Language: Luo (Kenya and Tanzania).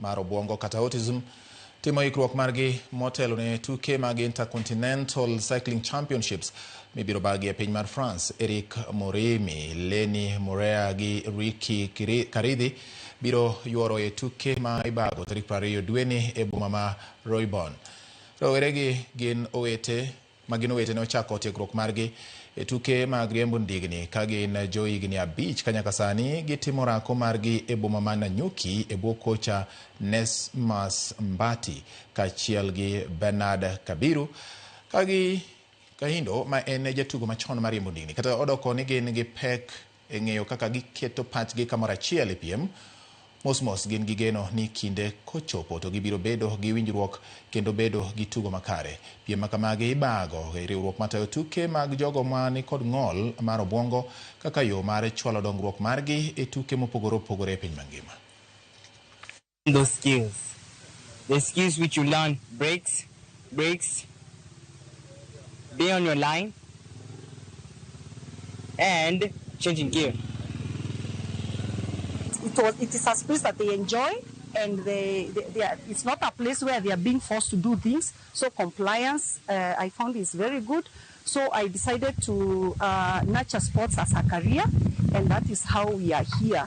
mar obwongo kata autism timo ikruok margi motelo ne tuke mag Intercontinental Cycling Championships mibiro bagi e piny mar France. Eric Morimi, Lenny Morea gi Ricky Karidhi biro yuoro e tuke ma ibago tarik 20 dweni e boma ma Roybon. Roweregi gin owete ma gin owete ne ochako tiegruok margi e tuke mag riembo ndigni ka gin johigni 5 ka nyaka sani gitimo orako margi e boma ma Nanyuki e bwo kocha Nesmas Mbati kaachiel gi Bernard Kabiru kagi Kahindo ma en jatugo machon mar riembo ndigni. Kata odoko ni gin gi pek e ng'eyo kaka giketo pachgi kamoro achiel e piem, mos mos gin gi geno ni kinde kochopo to gibiro bedo gi winjruok kendo bedo gi tugo makare. Piem ma kamagi ibago e riwruok matayo tuke mag jogo ma nikod ng'ol mar obwongo kaka yo mar chwalo dongruok margi e tuke mopogore opogore e piny mangima. Those skills, the skills which you learn, brakes, brakes, be on your line, and changing gear. It is a space that they enjoy, and it's not a place where they are being forced to do things. So compliance, I found, is very good. So I decided to nurture sports as a career, and that is how we are here.